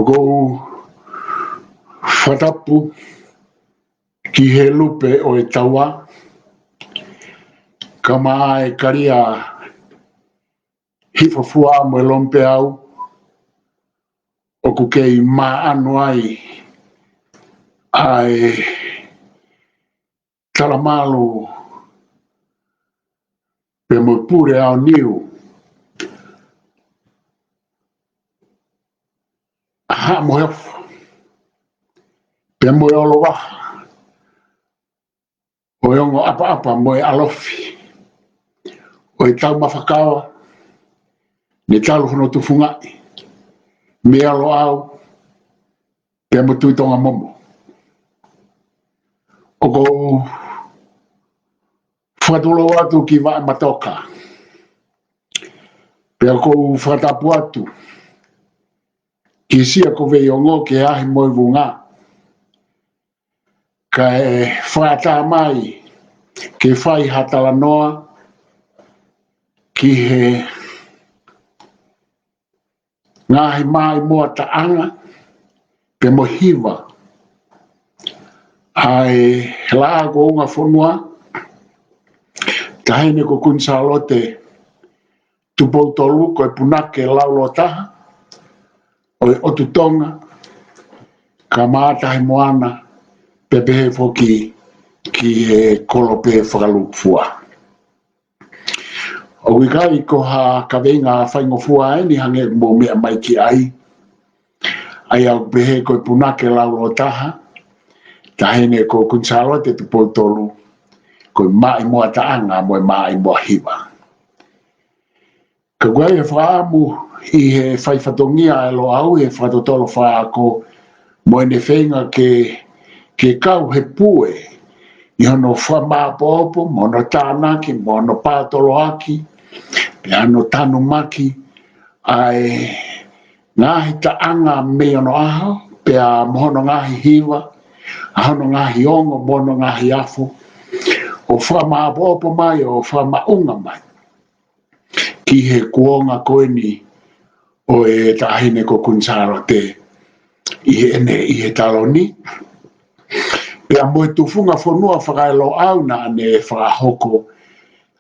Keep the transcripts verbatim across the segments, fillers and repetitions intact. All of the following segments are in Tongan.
ʻOku ou fakatapu ki he lupe ʻo e taua, kae ʻumaʻā e kalia hifofua mo e lomipeau, ʻoku kei maʻanu ai ʻa e talamalu pea mo e pule ʻaoniu, Haʻa Moheofo, pea mo e ʻOlovaha, ʻo e ongo ʻapaʻapa mo e ʻalofi, ʻo e taumafakawa, ne talu hono tufungaʻi mei ʻa Loʻau pea mo Tuʻi Tonga Momo. ʻOku ou fakatulou atu ki Vaʻematoka, pea ʻoku ou fakatapu atu ki Siakoveiongo, ki he Ahi mo e Vunga, kae fakaʻatā mai ke fai ha talanoa ki he ngaahi maʻimoa taʻanga pea mo e hiva ʻa e Laʻā kuo Ungafonua, Taʻahine ko Kuini Sālote Tupou Tolu, ko e punake laulōtaha ʻo e ʻOtu Tonga, kae ʻumaʻā Tahi Moana, pea pehē foki ki he Kolope Fakalūkufua. ʻOku ʻikai ko ha kaveinga faingofua eni hangē ʻoku mou meʻa mai ki ai. ʻA ia ʻoku pehē ko e punake laulōtaha, Taʻahine ko Kuini Sālote Tupou Tolu, ko e maʻimoa taʻanga mo e maʻimoa hiva. Ka ʻoku ʻi ai e fakaʻamu ʻi he fai fatongia ʻa e Loʻau, he fakatotolo fakaako, mo ʻene feinga ke, ke kau he pue ʻi hono fakamāʻopoʻopo, mo hono tānaki, mo hono pātoloaki, pea hono tanumaki ʻa e ngaahi taʻanga mei onoʻaho, pea mo hono ngaahi hiva, ʻa hono ngaahi ongo, mo hono ngaahi afo, ʻo fakamāʻopoʻopo mai, ʻo fakamaʻunga mai ki he kuonga ko eni ʻo e Taʻahine ko Kuini Sālote ʻi heʻene, ʻi he taloni. Pea mo e tufunga fonua faka-e-Loʻau naʻa ne fakahoko,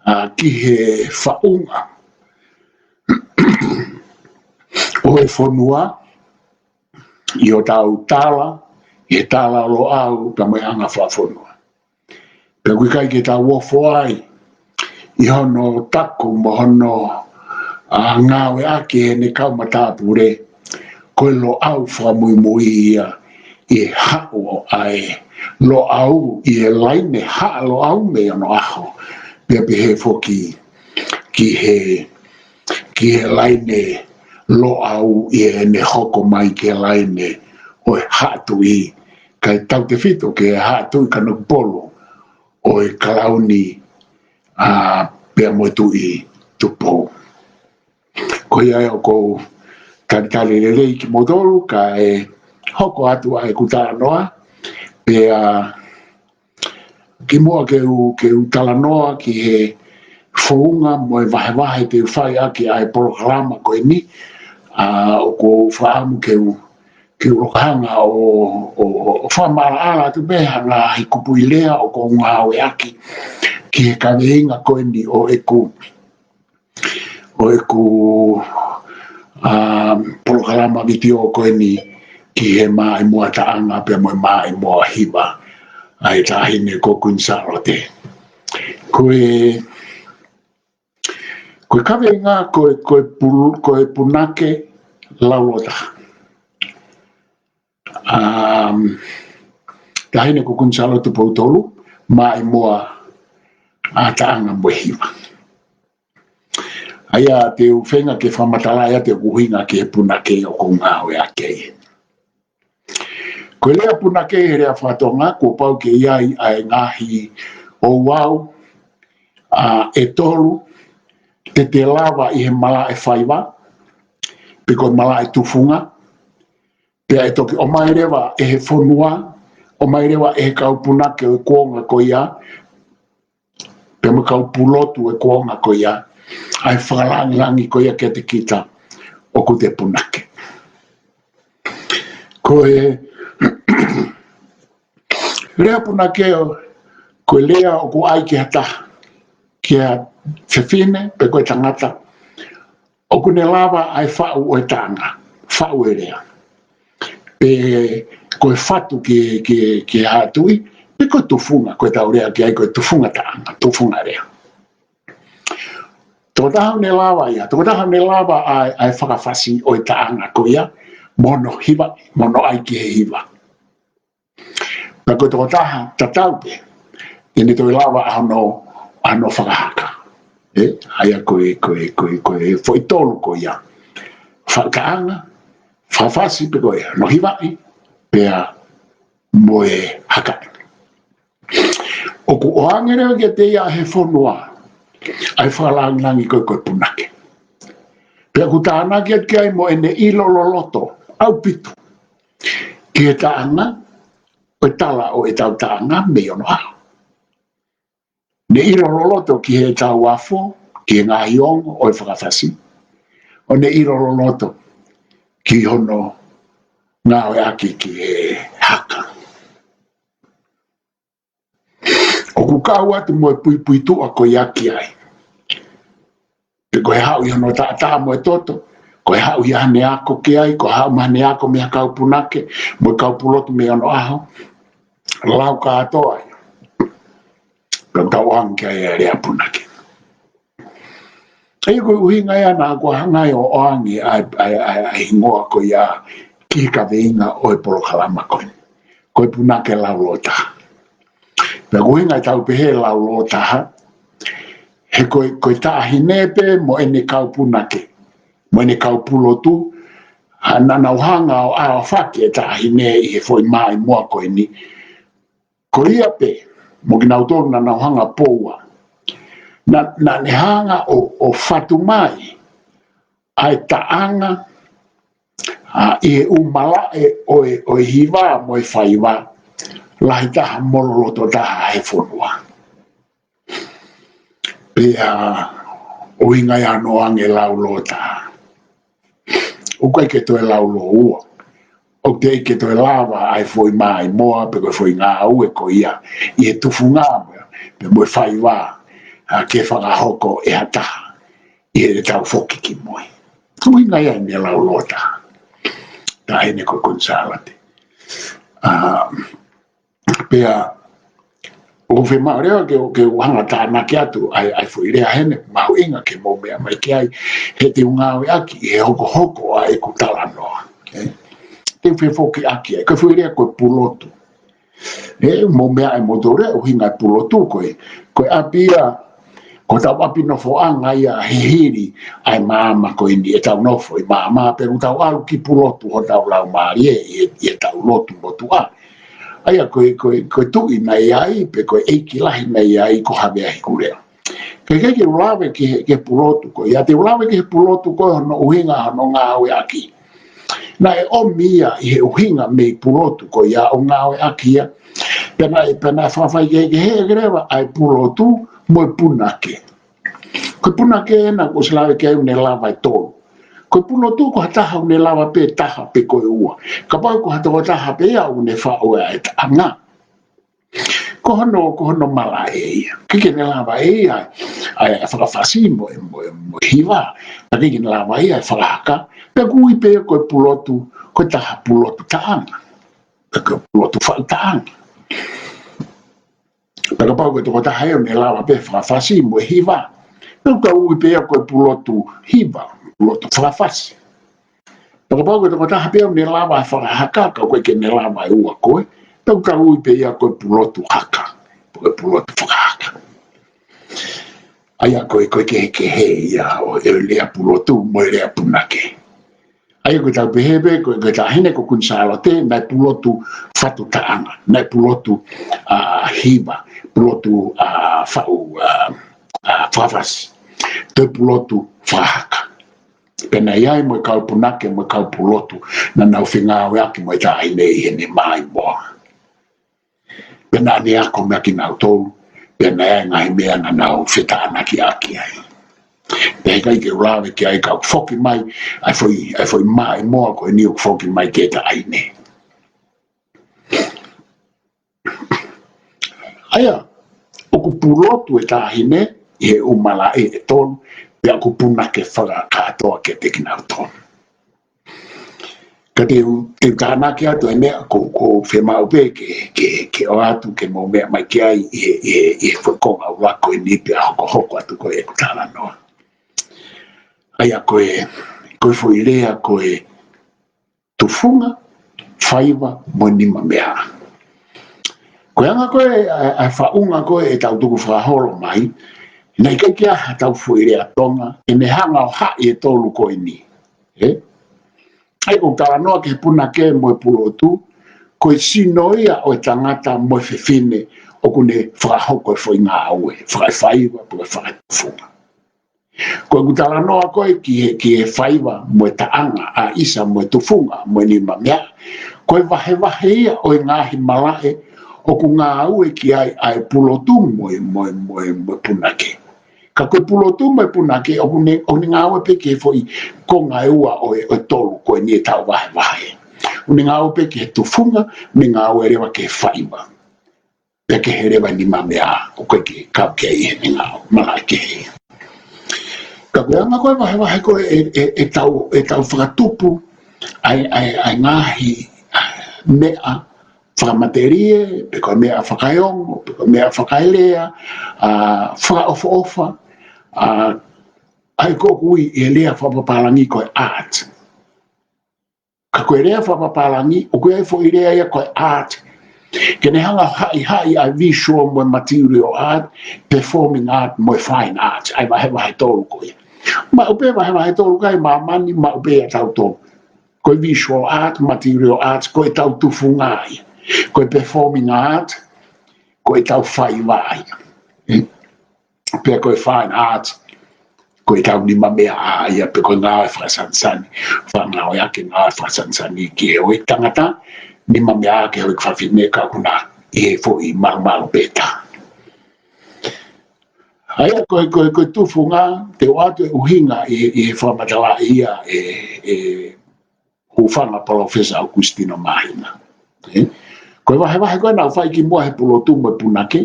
ʻa, ki he faʻunga ʻo e fonua ʻi hotau tala, ʻi he tala ʻo Loʻau pea mo e anga fakafonua. Pea ʻoku ʻikai ke tau ofo ai ʻi hono taku mo hono, ʻa, ngāueʻaki ʻe heʻene kau matāpule ko e Loʻau fakamuimui ia ʻi he haʻu ʻa e Loʻau ʻi he laine Haʻa Loʻau mei onoʻaho, pea pehē foki ki he, ki he laine Loʻau ʻi heʻene hoko mai ki he laine ʻo e Haʻa Tuʻi, kae tautefito ki he Haʻa Tuʻi Kanokupolu ʻo e Kalauni, ʻa, pea mo e Tuʻi Tupou. Ko ia ʻoku ou talitali lelei kimoutolu kae hoko atu ʻa ʻeku talanoa, pea kimuʻa ke u, ke u talanoa ki he founga mo e vahevahe te u fai ʻaki ʻa e polokalama ko eni, ʻa, ʻoku ou fakaʻamu ke u, ke u loka hanga ʻo, ʻo, ʻo, ʻo fakamaʻalaʻala atu pē ha ngaahi kupuʻi lea ʻoku ou ngāueʻaki ki he kaveinga ko eni ʻo ʻeku, ʻo ʻeku, ʻa, polokalama vitiō ko eni ki he maʻimoa taʻanga pea mo e maʻimoa hiva ʻa e Taʻahine ko Kuini Sālote. Ko e, ko e kaveinga ko e, ko e pul-, ko e punake laulōtaha, ʻa, Taʻahine ko Kuini Sālote Tupou Tolu, maʻimoa, ʻa, taʻanga mo e hiva. ʻA ia te u feinga ke fakamatalaʻi atu ʻeku ʻuhinga ki he punake ʻoku ou ngāueʻaki ai. Ko e lea punake he lea faka-Tonga, kuo pau ke ʻi ai ʻa e ngaahi ouau, ʻa, ʻe tolu, te te lava ʻi he malaʻe faiva, pe ko e malaʻe tufunga, pea ʻe toki ʻomai leva ʻe he fonua, ʻomai leva ʻe he kau punake ʻo e kuonga ko ia, pea mo e kau pulotu ʻo e kuonga ko ia, ʻa e fakalāngilangi ko ia kiate kita ʻoku te punake. Ko e lea punake ʻoku, ko e lea ʻoku ʻai ki ha taha, ki ha fefine pe ko e tangata, ʻoku ne lava ʻa e faʻu ʻo e taʻanga, faʻu e lea. Pe ko e fatu ki, ki, ki ha tuʻi, pe ko e tufunga, ko ʻetau lea ki ai ko e tufunga taʻanga, tufunga lea. Tokotaha ʻoku ne lava ia, tokotaha ʻoku ne lava ʻa e, ʻa e fakafasi ʻo e taʻanga ko ia, mo hono hiva, mo hono ʻai ki he hiva. Pea ko e tokotaha tatau pē, te ne toe lava ʻa hono, ʻa hono fakahaka. ʻE, ʻa ia ko e, ko e, ko e, ko e foʻi tolu ko ia. Faʻu taʻanga, fakafasi pe ko e hono hivaʻi, pea mo e hakaʻi. ʻOku ʻoange leva kiate ia ʻe he fonua ʻa e fakalāngilangi ko e, ko e punake. Pea ʻoku tānaki atu ki ai mo ʻene ʻilo loloto ʻaupito ki he taʻanga, ʻo e tala ʻo ʻetau taʻanga mei onoʻaho. Ne ʻilo loloto ki heʻetau afo, ki he ngaahi ongo ʻo e fakafasi. ʻO ne ʻilo loloto ki hono ngāueʻaki ki he haka. ʻOku kau atu mo e puipuituʻa ko ia ki ai. Pe ko e haʻu ʻi hono taʻataʻa mo e toto, ko e haʻu ʻi haʻane ako ki ai, ko e haʻu mo haʻane ako mei ha kau punake, mo e kau pulotu mei onoʻaho, lau kātoa ia. Pea ʻoku tau ʻoange ki ai ʻa e lea punake. ʻA ia ko e ʻuhinga ia naʻa ku hanga ai ʻo ʻoange ʻa e, ʻa e, ʻa e, ʻa e hingoa ko ia ki he kaveinga ʻo e polokalama ko eni. Ko e punake laulōtaha. Pea ko e ʻuhinga ʻetau pehē laulōtaha, he ko e, ko e taʻahine pē mo ʻene kau punake, mo ʻene kau pulotu, ʻa naʻa nau hanga ʻo ʻaofaki e taʻahine ʻi he foʻi maimoa ko eni. Ko ia pē, mo kinautolu naʻa nau hanga poua. Naʻa, naʻa ne hanga ʻo, ʻo fatu mai ʻa e taʻanga, ʻa, ʻi he ʻū malaʻe ʻo e, ʻo e hiva mo e faiva, lahi taha mo loloto taha he fonua. Pea ʻuhinga ia hono ʻoange laulōtaha. ʻOku ʻikai ke toe laulōua. ʻOku teʻeki ke toe lava ʻa e foʻi maimoa pe ko e foʻi ngāue ko ia ʻi he tufunga mo e, pe mo e faiva, ʻa, ke fakahoko ʻe ha taha ʻi heʻetau foki ki mui. Ko e ʻuhinga ia ʻene laulōtaha. Taʻahine ko Kuini Sālote. ʻA, pea, ʻoku fiemaʻu leva ke, ke u hanga tānaki atu ʻa e, ʻa e foʻi lea heni, mahuʻinga ke mou meʻa mai ki ai, he te u ngāueʻaki ʻi he hokohoko ʻa ʻeku talanoa. ʻE? Te u fefokiʻaki ai, ko e foʻi lea ko e pulotu. ʻE, mou meaʻi moutolu e ʻuhinga e pulotu ko e, ko e ʻapi ia, ko hotau ʻapi nofoʻanga ia he hili ʻa e maama ko eni ʻetau nofo ʻi maama, pea ʻoku tau ʻalu ki pulotu hotau laumālie ʻi, ʻi heʻetau lotu motuʻa. ʻA ia ko e, ko e, ko e tuʻi naʻe ʻi ai, pe ko e ʻeiki lahi naʻe ʻi ai ko Havea Hikuleʻo. Ka ʻikai ke u lave ki he, ki he pulotu ko ia, te u lave ki he pulotu ko hono ʻuhinga hono ngāueʻaki. Naʻe ʻomi ia ʻi he ʻuhinga mei pulotu ko ia ʻo ngāueʻaki ia. Pea naʻe, pea naʻe fakafaikehekeheʻi leva ʻa e pulotu mo e punake. Ko e punake ena kuo ʻosi lave ki ai ʻoku ne lava ʻe tolu. Ko e pulotu ko ha taha ʻoku ne lava pē taha pe ko e ua. Kapau ko ha tokotaha pē ia ʻoku ne faʻu ʻa e taʻanga. Ko hono, ko hono malaʻe ia. ʻIkai ke ne lava ʻe ia ʻa e fakafasi mo e, mo e, mo e hiva. Ka ʻikai ke ne lava ia ʻa e fakahaka. Pea ʻoku ui pē ia ko e pulotu, ko e taha pulotu taʻanga. Pe ko e pulotu faʻu taʻanga. Pea kapau ko e tokotaha ia ʻoku ne lava pē fakafasi mo e hiva. Pea ʻoku ui pē ia ko e pulotu hiva, pulotu fakafasi. Pea kapau ko e tokotaha pē ʻoku ne lava fakahaka, ka ʻoku ʻikai ke ne lava ʻe ua ko ē, pea ʻoku ui pē ia ko e pulotu haka, pe ko e pulotu fakahaka. ʻA ia ko e, ko e kehekehe ia ʻo e lea pulotu mo e lea punake. ʻA ia ko ʻetau pehē pē, ko e, ko e taʻahine ko Kuini Sālote, naʻe pulotu fatu taʻanga, naʻe pulotu, ʻa, hiva, pulotu, ʻa, faʻu, ʻa, ʻa, fakafasi, toe pulotu fakahaka. Pea naʻe ʻi ai mo e kau punake mo e kau pulotu naʻa nau fengāueʻaki mo e taʻahine ʻi heʻene maimoa. Pea naʻa ne ako meʻa kinautolu, pea naʻe ʻi ai e ngaahi meʻa naʻa nau fetānakiʻaki ai. Pea ʻikai ke u lave ki ai ka ʻoku foki mai, ʻa e foʻi, ʻa e foʻi maimoa ko eni ʻoku foki mai ki he taʻahine. ʻA ia, ʻoku pulotu e taʻahine ʻi he ʻū malaʻe ʻe tolu, pea ʻoku punake fakakātoa kiate kinautolu. Ka te u, te u tānaki atu e meʻa ʻoku, ʻoku ou fiemaʻu pē ke, ke, ke ʻoatu ke mou meʻa mai ki ai ʻi he, ʻi he, ʻi he foʻi konga ʻuluaki ko eni pea hokohoko atu ko ē ʻeku talanoa. ʻA ia ko e, ko e foʻi lea ko e tufunga, faiva mo e nimameaʻa. Ko e anga ko ē ʻa, ʻa e faʻunga ko ē ʻetau tukufakaholo mai, naʻe ʻikai ke ʻi ai haʻatau foʻi lea Tonga ʻe ne hanga ʻo haʻi e tolu ko eni. Ē? ʻA ia ʻoku ou talanoa ki he punake mo e pulotu, ko e sino ia ʻo e tangata mo e fefine ʻoku ne fakahoko e foʻi ngāue, fakaefaiva, pe ko e fakaetufunga. Ko ʻeku talanoa ko ē ki he, ki he faiva mo e taʻanga, ʻa ʻisa mo e tufunga mo e nimameaʻa, ko e vahevahe ia ʻo e ngaahi malaʻe ʻoku ngāue ki ai ʻa e pulotu mo e, mo e, mo e, mo e punake. Ka ko e pulotu mo e punake ʻoku ne, ʻoku ne ngāue pē ki he foʻi konga ʻe ua ʻo e, ʻo e tolu ko eni ʻetau vahevahe. ʻOku ne ngāue pē ki he tufunga, mo e ngāue leva ki he faiva. Pea kehe leva e nimameaʻa, ʻoku ʻikai ke kau ki ai ʻi he ngaahi malaʻe kehe. Ka ko e anga ko ē vahevahe ko ē ʻe, ʻe, ʻetau, ʻetau fakatupu ʻa e, ʻa e, ʻa e ngaahi meʻa fakamatelie, pe ko e meʻa fakaeongo, pe ko e meʻa fakaelea, ʻa, fakaʻofoʻofa, ʻa, ʻa ia ʻoku ui ʻe he lea fakapapālangi ko e art. Ka ko e lea fakapapālangi, ʻoku ʻi ai e foʻi lea ia ko e art. Ke ne hanga ʻo haʻihaʻi ʻa e visual mo e material art, performing art mo e fine art, ʻa e vahevahe tolu ko ia. Maʻu pē vahevahe tolu ko ia ʻi māmani, maʻu pē ʻia tautolu. Ko e visual art, material art, ko ʻetau tufunga ia. Ko e performing art, ko ʻetau faiva ia. Pea ko e fine art, ko ʻetau nimameaʻa ia, pe ko e ngāue fakasanisani, fakangāueʻaki e ngāue fakasanisani ki he houʻeiki tangata, nimameaʻa ki he houʻeiki fafine, ka ʻoku na ʻi he foʻi malumalu pē taha. ʻA ia ko e, ko e, ko e tufunga, te u ʻoatu e ʻuhinga ʻi, ʻi he fakamatala ia ʻe, ʻe Hūfanga Palōfesa ʻOkusitino Māhina. Ē? Ko e vahevahe ko ē naʻe fai kimuʻa he pulotu mo e punake,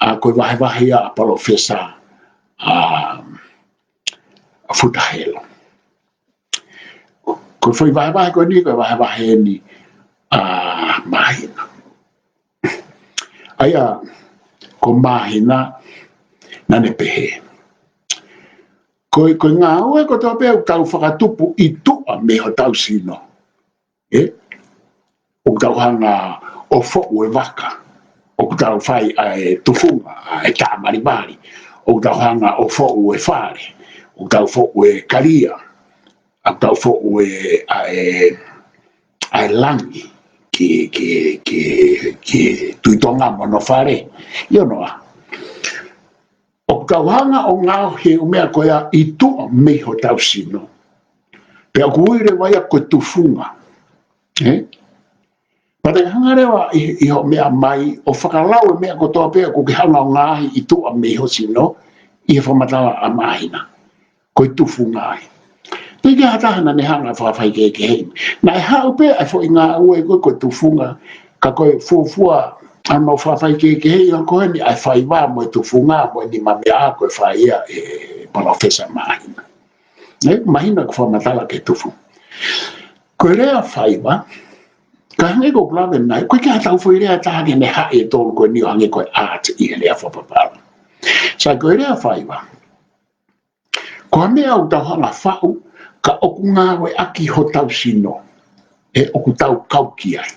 ʻa ko e vahevahe ia ʻa Palōfesa, ʻa, Futa Helu. Ko e foʻi vahevahe ko eni, ko e vahevahe eni ʻa Māhina. ʻA ia, ko Māhina, naʻa ne pehē. Ko e, ko e ngāue kotoa pē ʻoku tau fakatupu ʻi tuʻa mei hotau sino. Ē? ʻOku tau hanga ʻo foʻu e vaka. ʻOku tau fai ʻa e tufunga, ʻa e taʻamalivali. ʻOku tau hanga ʻo foʻu e fale. ʻOku tau foʻu e kalia. ʻOku tau foʻu e, ʻa e, ʻa e langi ki, ki, ki, ki Tuʻi Tonga mo hono fale. ʻIo noa. ʻOku tau hanga ʻo ngaohi e ʻū meʻa ko ia ʻi tuʻa mei hotau sino. Pea ʻoku ui leva ia ko e tufunga. Ē? Pea te ke hanga leva ʻi, ʻi hoʻo meʻa mai ʻo fakalau e meʻa kotoa pē ʻoku ke hanga ʻo ngaohi ʻi tuʻa mei ho sino ʻi he fakamatala ʻa Māhina. Ko e tufunga ia. Teʻeki ai ha taha naʻa ne hanga ʻo fakafaikehekeheʻi. Naʻe haʻu pē ʻa e foʻi ngāue ko ē ko e tufunga, ka ko e fuofua ʻa hono fakafaikehekeheʻi ʻo ko eni ʻa e faiva mo e tufunga mo e nimameaʻa ko e fai ia ʻe Palōfesa Māhina. Ē, Māhina ʻoku fakamatala ki he tufunga. Ko e lea faiva, ka hangē ko ʻeku lave ʻanenai, ʻoku ʻikai ke ʻi ai haʻatau foʻi lea ʻe taha ke ne haʻi e tolu ko eni ʻo hangē ko e art ʻi he lea fakapapālangi. Sai, ko e lea faiva, ko ha meʻa ʻoku tau hanga ʻo faʻu, ka ʻoku ngāueʻaki hotau sino, ʻe ʻoku tau kau ki ai.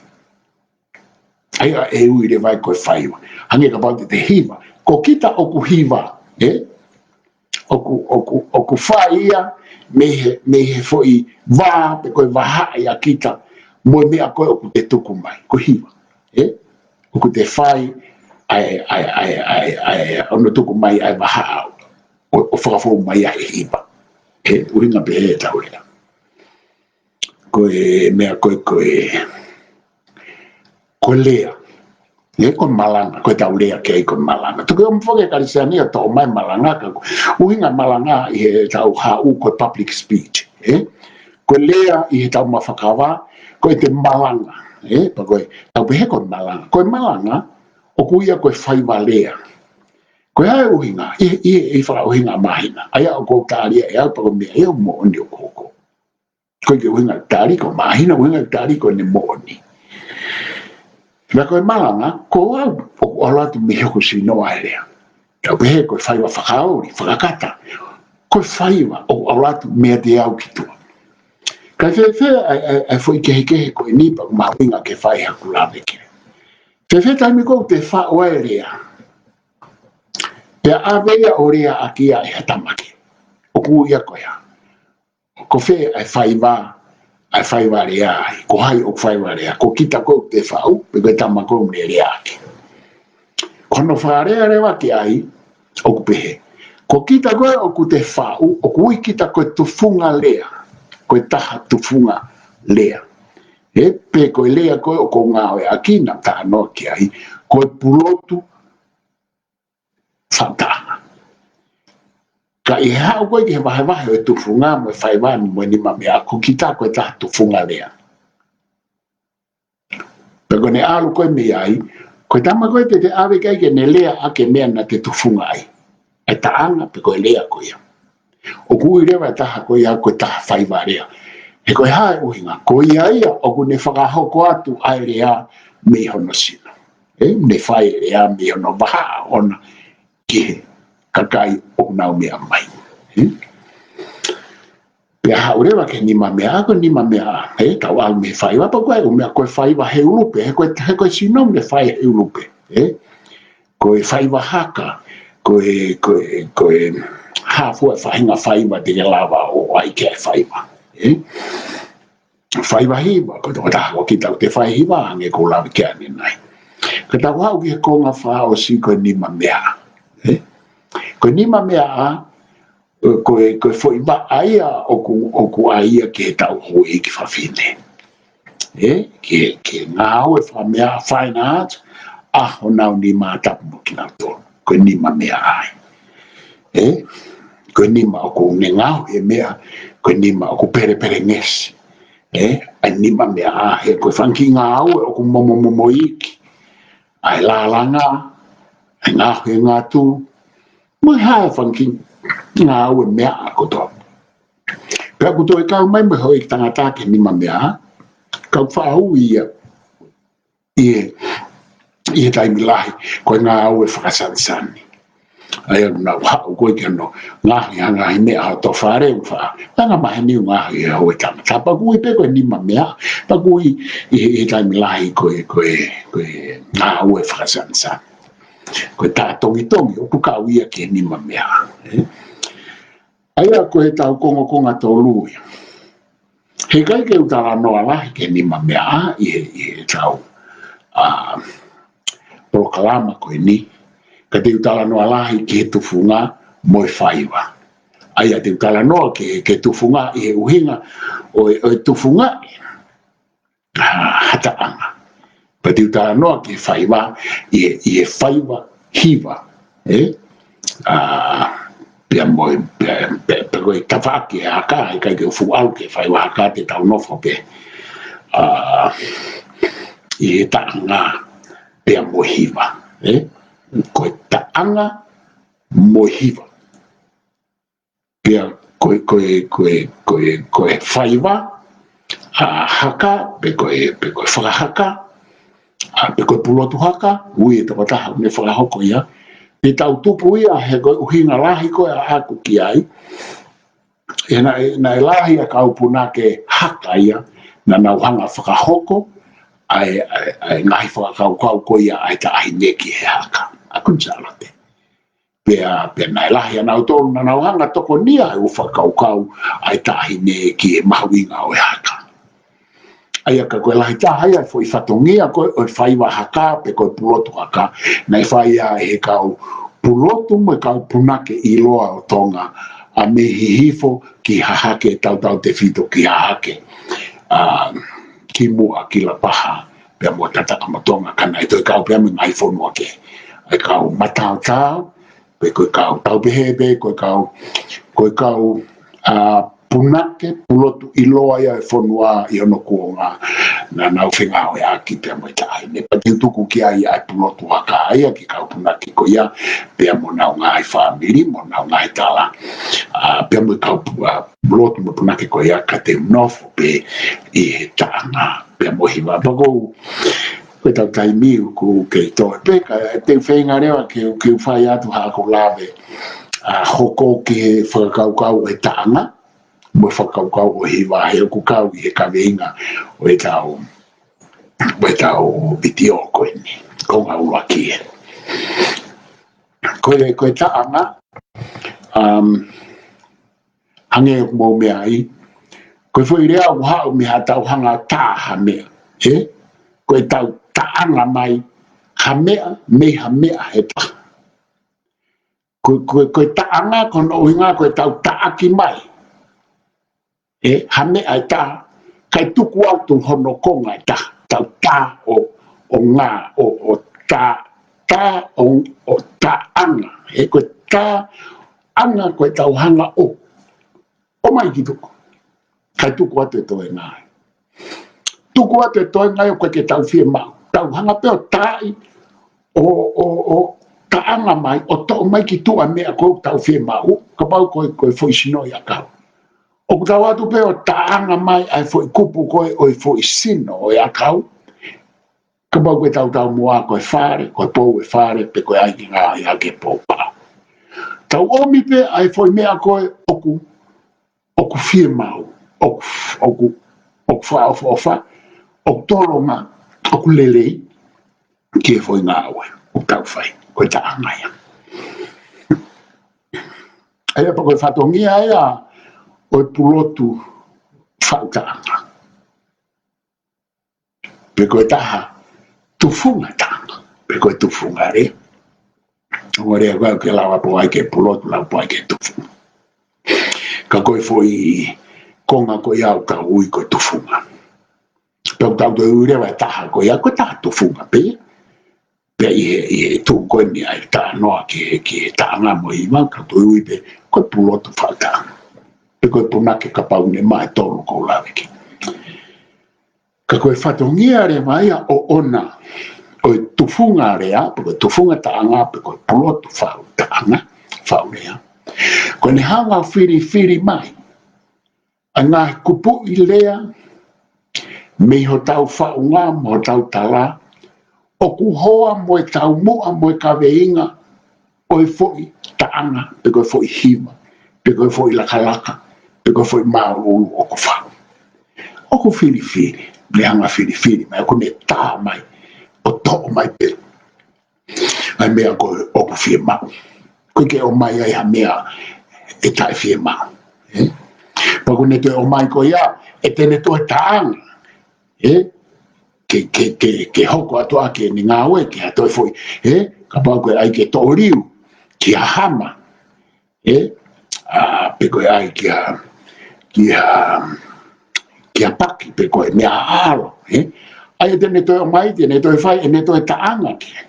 ʻA ia ʻe ui leva ia ko e faiva. Hangē kapau te te hiva. Ko kita ʻoku hiva, ē? ʻOku, ʻoku, ʻoku fai ia mei he, mei he foʻi vā, pe ko e vahaʻa ia kita, mo e meʻa ko ē ʻoku te tuku mai. Ko e hiva, ē? ʻOku te fai ʻa e, ʻa e, ʻa e, ʻa e, ʻa e, ʻa e, ʻo ne tuku mai ʻa e vahaʻa ʻo, ʻo fakafou mai ia he hiva. He ʻuhinga pē ʻetau lea. Ko e meʻa ko ē, ko e, ko e lea. Ē, ko e malanga, ko ʻetau lea ki ai ko e malanga. Tuku ʻo mo foke Kalisitiane ʻo toʻo mai malanga ka ko e ʻuhinga malanga ʻi heʻetau haʻu ko e public speech. Ē? Ko e lea ʻi heʻetau maʻu fakava, ko ʻete malanga. Ē? Pea ko e, tau pehē ko e malanga. Ko e malanga, ʻoku ui ia ko e faiva lea. Ko e hā e ʻuhinga? ʻI he, ʻi he, ʻi he fakaʻuhinga māhina. ʻA ia ʻoku ou tali ʻe au pea ko e meʻa ia ʻoku moʻoni ʻoku hoko. ʻOku ʻikai ke ʻuhinga tali ko e māhina, ʻuhinga tali ko ʻene moʻoni. Pea ko e malanga, ko au, ʻoku ʻalu atu mei hoku sino ʻa e lea. Tau pehē ko e faiva fakaoli, fakakata. Ko e faiva ʻoku ʻalu atu meiate au ki tuʻa. Ka fēfē ʻa e, ʻa e, ʻa e foʻi kehekehe ko eni pea ʻoku mahuʻinga ke fai haku lave ki ai. Fēfē taimi ʻoku te faʻu ai e lea, pea ʻave ia ʻo lea ʻaki ia ʻe ha tama kehe? ʻOku ui ia ko e hā? Ko fē ʻa e faiva, ʻa e faiva lea ai? Ko hai ʻoku faiva lea? Ko kita ko ē ʻoku te faʻu, pe ko e tama ko ē ʻoku ne lea ʻaki? Ko hono fakalea leva ki ai, ʻoku pehē, ko kita ko ē ʻoku te faʻu, ʻoku ui kita ko e tufunga lea, ko e taha tufunga lea. ʻE, pe ko e lea ko ē ʻoku ou ngāueʻaki, naʻa ta talanoa ki ai, ko e pulotu faʻu taʻanga. Ka ʻi he haʻu ko ē ki he vahevahe ʻo e tufunga mo e faiva ni mo e nimameaʻa, ko kita ko e taha tufunga lea. Pea ko ʻene ʻalu ko ē mei ai, ko e tama ko ē te te ʻave ki ai ke ne lea ʻaki e meʻa naʻa te tufunga ai, ʻa e taʻanga pe ko e lea ko ia, ʻoku ui leva e taha ko ia ko e taha faiva lea. He ko e hā e ʻuhinga? Ko ia ia ʻoku ne fakahoko atu ʻa e lea mei hono sino. ʻE, ne fai e lea mei hono vahaʻa ʻoʻona ki he kakai ʻoku nau meʻa mai. ʻE? Pea haʻu leva ki he nimameaʻa, ko e nimameaʻa, ʻe, tau ʻalu mei he faiva, pea ko e ʻū meʻa, ko e faiva he ʻulupe, he ko e, he ko e sino ne fai he ʻulupe, ʻe? Ko e faiva haka, ko e, ko e, ko e hā fua e faʻahinga faiva te ke lava ʻo ʻai ki ai e faiva, ʻe? Faiva hiva, ko e tokotaha ko kita ʻoku te fai hiva, hangē ko ʻeku lave ki ai ʻanenai. Ka tau haʻu ki he konga fakaʻosi ko e nimameaʻa, ʻe? Ko e nimameaʻa, ko e, ko e foʻi vaʻa ia ʻoku, ʻoku ʻai ia ki heʻetau houʻeiki fafine, ʻe? Ki he, ki he ngāue fakameaʻa, fine art, ʻa honau nima tapu mo kinautolu. Ko e nimameaʻa ia. ʻE? Ko e nima ʻoku ne ngaohi e meʻa, ko e nima ʻoku pelepelengesi. ʻE? ʻA e nimameaʻa, he ko e fanga kiʻi ngāue ʻoku momomomo iiki. ʻA e lālanga, ʻa e ngaohi e ngatu, mo e hā e fanga kiʻi ngāue meaʻa kotoa. Pea ʻoku toe kau mai mo e houʻeiki tangata ki he nimameaʻa, kau faʻu ia ʻi he, ʻi he taimi lahi, ko e ngāue fakasanisani. ʻA ia ʻoku nau haʻu ko ē ki hono ngaohi ha ngaahi meʻa ʻi hoto fale, ʻoku faʻa, langa maheni ʻo ngaohi ʻe he houʻeiki tangata. Pea ʻoku ui pē ko e nimameaʻa, pea ʻoku ui ʻi he, ʻi he taimi lahi ko e, ko e, ko e ngāue fakasanisani. Ko e tā tongitongi, ʻoku kau ia ki he nimameaʻa, ʻe? ʻA ia ko ʻetau kongokonga tolu ia. Heʻikai ke u talanoa lahi ki he nimameaʻa ʻi he, ʻi heʻetau, ʻa, polokalama ko eni. Ka te u talanoa lahi ki he tufunga mo e faiva. ʻA ia te u talanoa ki he, ki he tufunga ʻi he ʻuhinga ʻo e, ʻo e tufunga ʻa, ha taʻanga. Pea te u talanoa ki he faiva ʻi he, ʻi he faiva hiva, ʻe? ʻA, pea mo e, pea, pea, pea ko e tafaʻaki e haka, heʻikai ke u fuʻu ʻalu ki he faiva haka, te tau nofo pē, ʻa, ʻi he taʻanga pea mo e hiva, ʻe? Ko e taʻanga mo e hiva. Pea ko e, ko e, ko e, ko e, ko e faiva, ʻa, haka, pe ko e, pe ko e fakahaka, ʻa, pe ko e pulotu haka, ui e tokotaha ʻoku ne fakahoko ia. Te tau tupu ia, he ko e ʻuhinga lahi ko ē ʻaʻaku ki ai. ʻE naʻe, naʻe lahi ʻa e kau punake haka ia, naʻa nau hanga fakahoko ʻa e, ʻa e, ʻa e ngaahi fakakaukau ko ia ʻa e taʻahine ki he haka. ʻA Kuini Sālote. Pea, pea naʻe lahi ʻa nautolu naʻa nau hanga tokonia ʻa e ʻū fakakaukau ʻa e taʻahine ki he mahuʻinga ʻo e haka. ʻA ia ka ko e lahi taha ia e foʻi fatongia ko ē ʻo e faiva haka pe ko e pulotu haka, naʻe fai ia ʻe he kau pulotu mo e kau punake ʻiloa ʻo Tonga, ʻa mei Hihifo ki Hahake, tautautefito ki Hahake, ʻa, kimuʻa ki Lapaha, pea mo Tatakamotonga, ka naʻe toe kau pē ia mei he ngaahi fonua kehe. ʻA e kau mataotao, pe ko e kau, tau pehē pē, ko e kau, ko e kau, ʻa, punake, pulotu ʻiloa ia e fonua ʻi hono kuonga, naʻa nau fengāueʻaki pea mo e taʻahine. Pea te u tuku ki ai ʻa e pulotu haka ia ki he kau punake ko ia, pea mo honau ngaahi fāmili, mo honau ngaahi tala. ʻA, pea mo e kau pu-, ʻa, pulotu mo e punake ko ia ka te u nofo pē ʻi he taʻanga pea mo e hiva. Pea ko, ko ʻetau taimi ʻoku kei toe pē, ka te u feinga leva ke, ke u fai atu haʻaku lave, ʻa, hoko ki he fakakaukau ʻo e taʻanga mo e fakakaukau ʻo e hiva, he ʻoku kau ʻi he kaveinga ʻo ʻetau, ʻo ʻetau vitiō ko eni, ko e konga ʻuluaki ē. Ko e, ko e taʻanga, um, hangē ʻoku mou meaʻi, ko e foʻi lea ʻoku haʻu mei haʻatau hanga tā ha meʻa, ē? Ko ʻetau taʻanga mai ha meʻa, mei ha meʻa ʻe taha. Ko, ko, ko e taʻanga, ko hono ʻuhinga ko ʻetau taʻaki mai, ē, ha meʻa ʻe taha, kae tuku atu hono konga ʻe taha, tau tā ʻo, ʻo ngā, ʻo, ʻo tā, tā ʻo, ʻo taʻanga, ē, ko e taʻanga ko ʻetau hanga ʻo, ʻomai ki tuʻa, kae tuku atu e toenga. Tuku atu e toenga ʻoku ʻikai ke tau fiemaʻu. Tau hanga pē ʻo taaʻi ʻo, ʻo, ʻo taʻanga mai, ʻo toʻo mai ki tuʻa e meʻa ko ē ʻoku tau fiemaʻu, kapau ko e, ko e foʻi sino ʻi ʻakau. ʻOku tau ō atu pē ʻo taʻanga mai ʻa e foʻi kupu ko ē ʻo e foʻi sino ʻo e ʻakau, kapau ko e tautau muʻa ko e fale, ko e pou e fale, pe ko e ʻai ke ngāueʻaki e pou pau. Tau ʻomi pē ʻa e foʻi meʻa ko ē ʻoku, ʻoku fiemaʻu, ʻoku, ʻoku, ʻoku fakaʻofoʻofa, ʻoku tolonga, ʻoku lelei ki he foʻi ngāue ʻoku tau fai, ko e taʻanga ia. ʻA ia pea ko e fatongia ia ʻo e pulotu faʻu taʻanga, pe ko e taha tufunga taʻanga, pe ko e tufunga lea. Ongo lea ko ē ke lava pē ai ke pulotu, lava pē ai ke tufunga. Ka ko e foʻi konga ko ia ʻoku tau ui ko e tufunga. Pea ʻoku tau toe ui leva e taha ko ia ko e taha tufunga pē ia. Pea ʻi he, ʻi he tuʻu ko eni ʻa e talanoa ki he, ki he taʻanga mo e hiva, ka toe ui pē ko e pulotu faʻu taʻanga. Pe ko e punake kapau ne maʻu e tolu ʻoku ou lave ki ai. Ka ko e fatongia leva ia ʻoʻona, ʻo e tufunga lea, pe ko e tufunga taʻanga, pe ko e pulotu faʻu taʻanga, faʻu lea, ko ʻene hanga ʻo filifili mai ʻa e ngaahi kupuʻi lea mei hotau faʻunga mo hotau tala, ʻoku hoa mo e taumuʻa mo e kaveinga ʻo e foʻi taʻanga, pe ko e foʻi hiva, pe ko e foʻi lakalaka, pe ko e foʻi māʻulūʻulu ʻoku faʻu. ʻOku filifili, ne hanga ʻo filifili mai, ʻoku ne tā mai, ʻo toʻo mai pē ʻa e meʻa ko ē ʻoku fiemaʻu. ʻOku ʻikai ke ʻomai ai ha meʻa ʻe taʻefiemaʻu, ē? Pea ʻoku ne toe ʻomai ko ia, ʻe te ne toe taʻanga, ē? Ke, ke, ke, ke hoko atu ʻaki ʻene ngāue, ke ha toe foʻi, ē? Kapau ko e ʻai ke toʻo liu ki ha hama, ē? ʻA, pe ko e ʻai ki ha, ki ha, ki ha paki, pe ko e meʻa ʻaʻalo, ē? ʻA ia te ne toe ʻomai, te ne toe fai, ʻe ne toe taʻanga ki ai.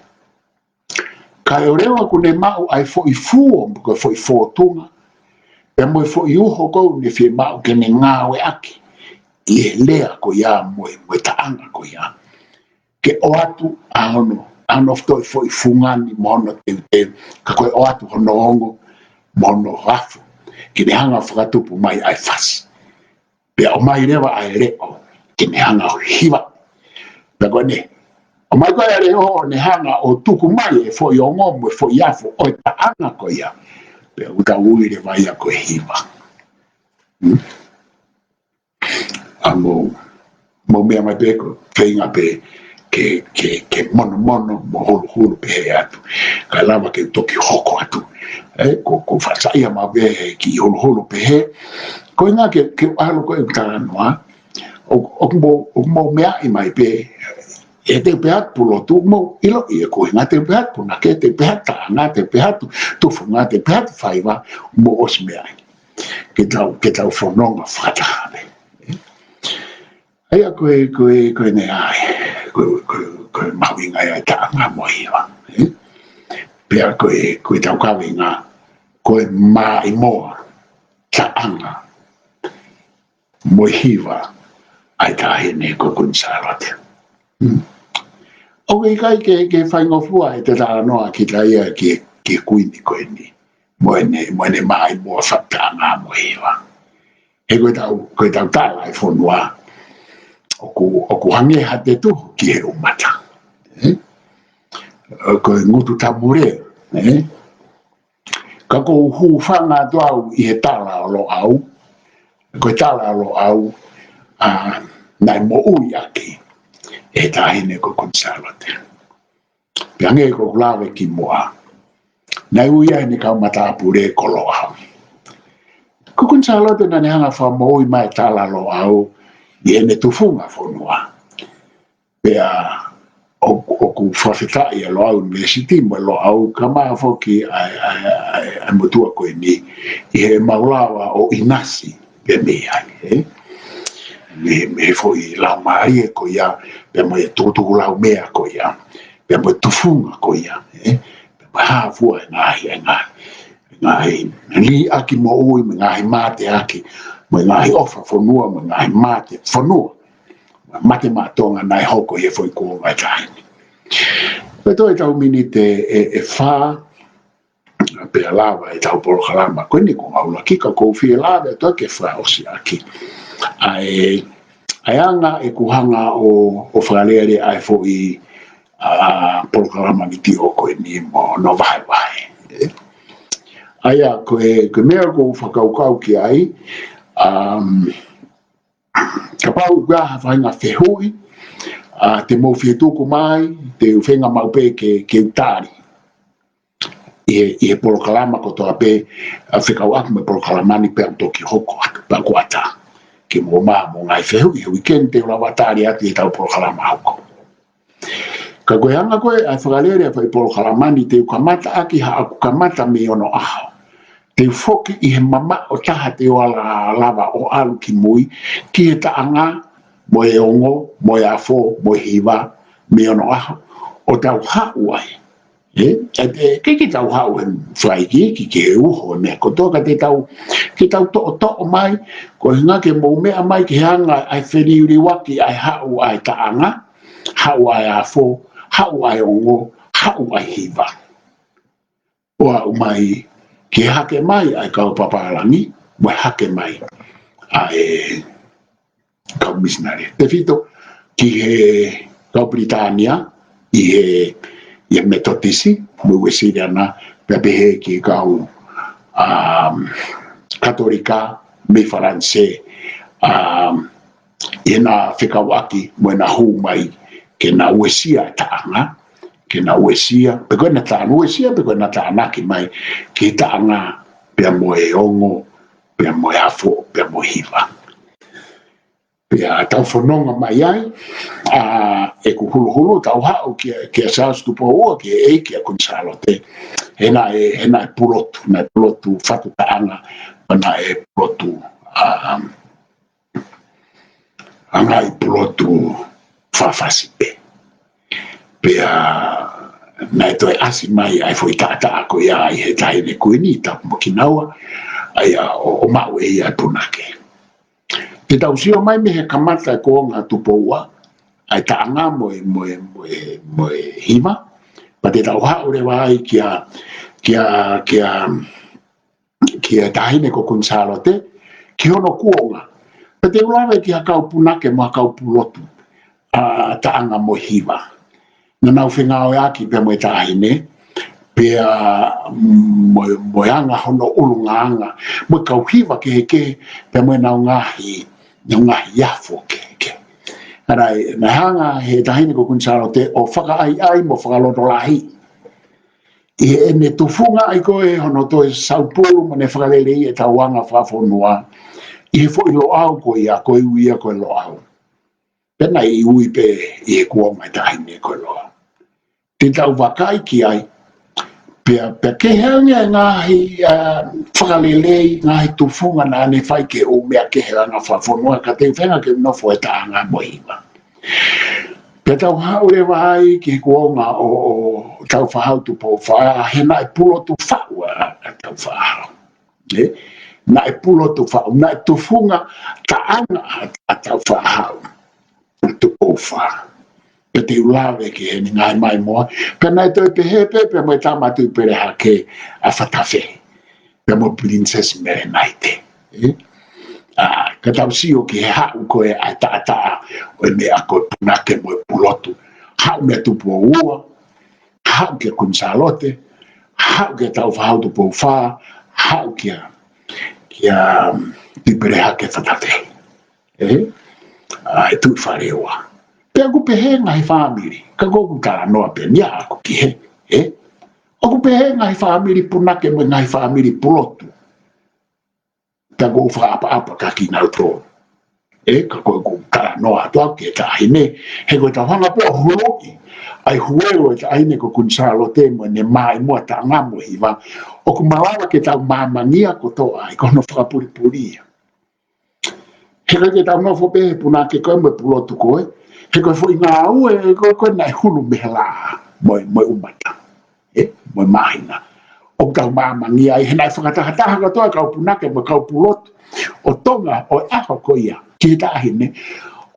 Kae ʻoua leva kuo ne maʻu ʻa e foʻi fuo, pe ko e foʻi fōtunga, pea mo e foʻi uho ko ē ʻoku ne fiemaʻu ke ne ngāueʻaki ʻi he lea ko ia mo e, mo e taʻanga ko ia, ke ʻoatu ʻa hono, ʻa hono toe foʻi fungani mo hono teuteu, ka ko e ʻoatu hono ongo mo hono afo, ke ne hanga ʻo fakatupu mai ʻa e fasi. Pea ʻomai leva ʻa e leʻo ke ne hanga ʻo hiva. Pea ko ʻene ʻomai ko ē ʻa e leʻo ʻo ne hanga ʻo tuku mai e foʻi ongo mo e foʻi afo ʻo e taʻanga ko ia, pea ʻoku tau ui leva ia ko e hiva. Hmm? ʻA mou, mou meʻa mai pē ko e feinga pē ke, ke, ke monomono mo huluhulu pehē atu. Kae lava ke toki hoko atu. Ē, ko, ko e faʻahinga ia maʻu pē he kiʻi huluhulu pehē. Ko e ʻuhinga ke, ke ʻalu ko ē ʻeku talanoa, ʻo, ʻoku mou, ʻoku mou meaʻi mai pē, ʻe te u pehē atu pulotu, mou ʻiloʻi e ko e ʻuhinga te u pehē atu punake, te u pehē atu taʻanga, te u pehē atu tufunga, te u pehē atu faiva, mou ʻosi meaʻi. Ke tau, ke tau fononga fakataha pē. ʻA ia ko e, ko e, ko e meʻa ia, ko e, ko e, ko e mahuʻinga ia ʻa e taʻanga mo e hiva, ē? Pea ko e, ko e tau kaveinga, ko e maʻimoa taʻanga mo e hiva, ʻa e taʻahine ko Kuini Sālote. ʻOku ʻikai ke, ke faingofua ʻete talanoa kita ia ki, ki he kuini ko eni. Mo ʻene, mo ʻene maʻimoa fakataʻanga mo e hiva. He ko ʻetau, ko ʻetau tala ʻi fonua, ʻoku, ʻoku hangē ha tetuhu ki he ʻumata. ʻE? Ko e ngutu tamule, ʻe? Ka ʻoku ou hūfanga atu au ʻi he tala ʻo Loʻau, ko e tala ʻo Loʻau, ʻa, naʻe moʻui ʻaki ʻe he taʻahine ko Kuini Sālote. Pea hangē ko ʻeku lave kimuʻa, naʻe ui ia ʻe heʻene kau matāpule ko Loʻau. Ko Kuini Sālote naʻa ne hanga ʻo fakamoʻui mai e tala ʻo Loʻau ʻi heʻene tufunga fonua. Pea ʻo, ʻoku fakafetaʻi ʻa Loʻau University mo Loʻau, kae ʻumaʻā foki ʻa e, ʻa e, ʻa e, ʻa e motuʻa ko eni, ʻi heʻemau lava ʻo ʻinasi pē mei ai, ʻe? Mei, mei he foʻi laumālie ko ia, pea mo e tukutukulaumea ko ia, pea mo e tufunga ko ia, ʻe? Pea mo e hā fua e ngaahi, e ngaahi, ngaahi liʻaki moʻui, mo e ngaahi mateaki, mo e ngaahi ʻofa fonua, mo e ngaahi mate fonua. Mate maʻa Tonga naʻe hoko ʻi he foʻi kuonga ʻo e taʻahine. Pea toe ʻetau miniti ʻe, ʻe fā, pea lava ʻetau polokalama ko eni ko e ngaahi ʻuluaki, ka ʻoku ou fie lave atu ke fakaʻosi ʻaki ʻa e, ʻa e anga ʻeku hanga ʻo, ʻo fakalele ʻa e foʻi, ʻa, polokalama vitiō ko eni mo hono vahevahe. ʻA ia ko e, ko e meʻa ʻoku ou fakakaukau ki ai, um, kapau ʻoku ʻi ai ha faʻahinga fehuʻi, ʻa, te mou fie tuku mai, te u feinga maʻu pē ke, ke u tali ʻi he, ʻi he polokalama kotoa pē, ʻa, fekauʻaki mo e polokalama ni pea u toki hoko atu, pea u ʻatā ke mou maʻu mo e ngaahi fehuʻi he uike ni te u lava tali atu ʻi heʻetau polokalama hoko. Ka ko e anga ko ē ʻa e fakalele ʻa e foʻi polokalama ni, te u kamata ʻaki haʻaku kamata mei onoʻaho. Te u foki ʻi he mamaʻo taha, te u ala lava ʻo ʻalu ki mui, ki he taʻanga, mo e ongo, mo e afo, mo e hiva, mei onoʻaho, ʻo tau haʻu ai. ʻE, ʻe, ʻe, ke, ke tau haʻu he faikiiki, ke uho, meʻa kotoa ka te tau, ke tau toʻotoʻo mai, ko e ʻuhinga ke mou meʻa mai ki he anga ʻa e feliuliuaki ʻa e haʻu ʻa e taʻanga, haʻu ʻa e afo, haʻu ʻa e ongo, haʻu ʻa e hiva. ʻO aʻu mai ke hake mai ʻa e kau papālangi, mo e hake mai ʻa e kau misinale. Tefito ki he kau Pilitānia ʻi he, ʻi he Metotisi, mo e Uēsiliana, pea pehē ki he kau, um, Katolika mei Falanisē, um, ʻi heʻena fekauʻaki mo ʻena hū mai ke na uesia e taʻanga, ke na uesia, pe ko ʻena tānaki, uesia pe ko ʻena tānaki mai ki he taʻanga, pea mo e ongo, pea mo e afo, pea mo e hiva. Pea tau fononga mai ai, ʻa, ʻeku huluhulu, tau haʻu kia, kia Charles Tupou Ua, ki he ʻEiki ʻa Kuini Sālote, he naʻe, he naʻe pulotu, naʻe pulotu fatu taʻanga, naʻe pulotu, ʻa, ʻa e ngaahi pulotu fafasi pē. Pea naʻe toe ʻasi mai ʻa e foʻi taʻataʻa ko ia ʻi he taʻahine kuini, tapu mo kinaua, ʻa ia ʻo, ʻo maʻu ʻe ia e punake. Te tau sio mai mei he kamata e kuonga ʻo Tupou Ua, ʻa e taʻanga mo e, mo e, mo e, mo e hiva, pea te tau haʻu leva ai kia, kia, kia, ki he taʻahine ko Kuini Sālote, ki hono kuonga. Pea te u lave ki ha kau punake mo ha kau pulotu, ʻa, taʻanga mo e hiva. Naʻa nau fengāueʻaki pea mo e taʻahine, pea mo, mo e anga hono ʻulungaanga, mo e kau hiva kehekehe, pea mo ʻenau ngaahi, ʻenau ngaahi afo kehekehe. ʻA ia, naʻe hanga ʻe he taʻahine ko Kuini Sālote ʻo fakaʻaiʻai mo fakalotolahi ʻi heʻene tufunga ai ko ē hono toe saupulu mo ne fakaleleiʻi ʻetau anga fakafonua ʻi he foʻi Loʻau ko ia, ko e ui ia ko e Loʻau. Pea naʻe ui pē ʻi he kuonga e taʻahine ko e Loʻau. Te tau vakai ki ai, pea, pea kehe ange e ngaahi, ʻa, fakalelei, ngaahi tufunga naʻa ne fai ki he ʻū meʻa kehe anga fakafonua, ka te u feinga ke nofo he taʻanga mo e hiva. Pea tau haʻu leva ai ki he kuonga ʻo, ʻo Tāufaʻāhau Tupou Faʻahau, he naʻe pulotu faʻu ʻa, ʻa Tāufaʻāhau. ʻE? Naʻe pulotu faʻu, naʻe tufunga taʻanga ʻa, ʻa Tāufaʻāhau Tupou Fā. Pea te u lave ki heʻene ngaahi maʻimoa. Pea naʻe toe pehē pē, pea mo e tama Tuʻi Pelehake ʻa Fatafehi. Pea mo Pilinisesi Melenaite. Ē? ʻA, ka tau sio ki he haʻu ko ē ʻa e taʻataʻa ʻo e meʻa ko e punake mo e pulotu. Haʻu meia Tupou Ua, haʻu kia Kuini Sālote, haʻu kia Tāufaʻāhau Tupou Fā, haʻu kia, kia, um, Tuʻi Pelehake Fatafehi. Ē? ʻA e Tuʻi Faleua. Pea ʻoku pehē ngaahi fāmili, ka ʻoku ou talanoa pē ʻeni ʻaʻaku ki he, ē? ʻOku pehē ngaahi fāmili punake mo e ngaahi fāmili pulotu. Ka ʻoku ou fakaʻapaʻapa kia kinautolu. Ē, ka ko ʻeku talanoa atu au ki he taʻahine, he ko e tau hanga pē ʻo huluʻi ʻa e huelo ʻo e taʻahine ko Kuini Sālote mo ʻene maʻimoa taʻanga mo e hiva, ʻoku malava ke tau māmangia kotoa ai, ko hono fakapulipuli ia. He ʻikai ke tau nofo pē he punake ko ē mo e pulotu ko ē, he ko e foʻi ngāue ko ē, ko ē naʻe hulu mei he laʻā mo e, mo e ʻumata. Ē, mo e māhina. ʻOku tau māmangia ai, he naʻe fakatahataha kotoa e kau punake mo e kau pulotu ʻo Tonga ʻo e ʻaho ko ia ki he taʻahine.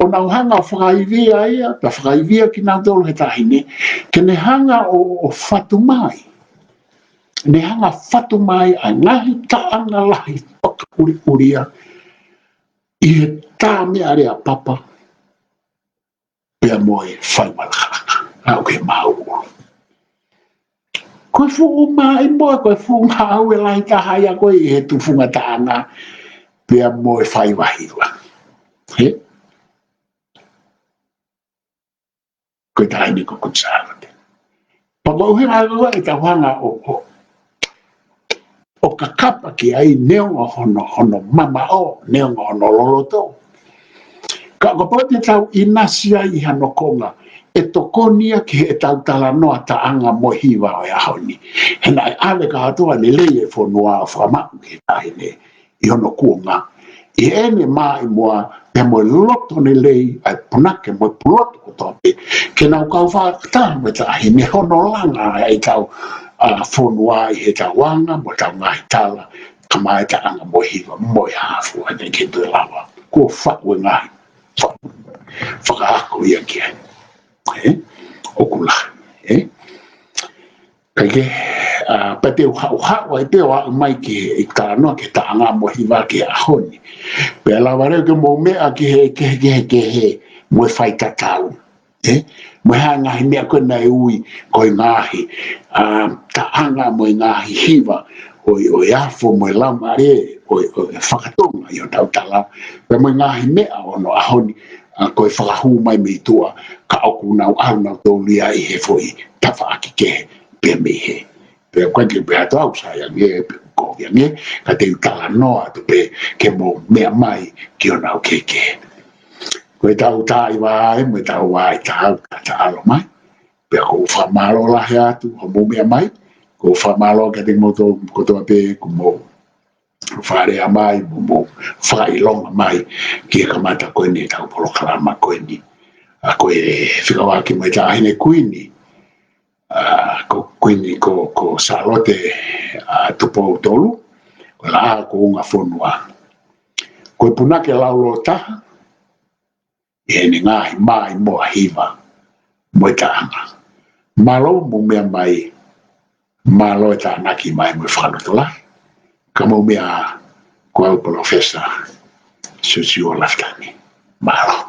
ʻO nau hanga ʻo fakaivia ia, pea fakaivia kinautolu he taʻahine, ke ne hanga ʻo, ʻo fatu mai. Ne hanga ʻo fatu mai ʻa e ngaahi taʻanga lahi fakaʻuliʻulia ʻi he tā meʻalea papa, pea mo e faiva lakalaka. Aʻu ki he maʻu. Ko e fuʻu maʻimoa, ko e fuʻu ngāue lahi taha ia ko ē ʻi he tufunga taʻanga, pea mo e faiva hiva. Ē? Ko e taʻahine ko Kuini Sālote. Pea ko e ʻuhinga ia ʻe tau hanga ʻo, ʻo, ʻo kakapa ki ai neongo hono, hono mamaʻo, neongo hono loloto. Ka ʻoku pau te tau ʻinasi ai ʻi hano konga, ʻe tokoni ia ki heʻetau talanoa taʻanga mo e hiva ʻo e ʻaho ni. He naʻe ʻave kātoa lelei e fonua ʻo fakamaʻu ki he taʻahine ʻi hono kuonga. ʻI heʻene maʻimoa, pea mo e loto lelei ʻa e punake mo e pulotu kotoa pē, ke nau kau fakataha mo e taʻahine hono langa ʻa e tau, ʻa, fonua ʻi heʻetau anga mo ʻetau ngaahi tala, kae ʻumaʻā e taʻanga mo e hiva mo e hā fua, ʻa ia ke toe lava. Kuo faʻu e ngaahi fa-, fakaako ia ki ai. Ē? ʻOku lahi, ē? Kae kehe, ʻa, pea te u haʻuhaʻu ai pē ʻo aʻu mai ki he, ʻi he talanoa ki he taʻanga mo e hiva ki he ʻaho ni. Pea lava leva ke mou meʻa ki he, ki he, ki he, ki he, mo e faitatau. Ē? Mo e hā e ngaahi meʻa ko ē naʻe ui ko e ngaahi, ʻa, taʻanga mo e ngaahi hiva ʻo e, ʻo e afo mo e laumālie ʻo e, ʻo e faka-Tonga ʻi hotau tala. Pea mo e ngaahi meʻa ʻo onoʻaho ni, ʻa, ko e fakahū mai mei tuʻa, ka ʻoku nau ʻalu nautolu ia ʻi he foʻi tafaʻaki kehe pē mei hē. Pea ko e ke pehē atu au sai ange, pe ko ia ange, ka te u talanoa atu pē ke mou meʻa mai ki honau kehekehe. Ko e tau taʻi vā ē, mo e tau vā ʻi taau ka ta ʻalu mai. Pea ʻoku ou fakamālō lahi atu hoʻomou meʻa mai, ʻoku ou fakamālō kiate kimoutolu kotoa pē kuo mou fakalea mai, mo, mo fakaʻilonga mai ki he kamata ko eni ʻetau polokalama ko eni. ʻA, ko e fekauʻaki mo e taʻahine kuini, ʻa, ko Kuini ko, ko Sālote, ʻa, Tupou Tolu, ko e Laʻā kuo Unga Fonua. Ko e punake laulōtaha ʻi heʻene ngaahi maʻimoa hiva mo e taʻanga. Mālō hoʻomou meʻa mai, mālō e tānaki mai mo e fakalotolahi. Ka mou meʻa ā, ko au Palōfesa Siosiua Lafitani. Mālō.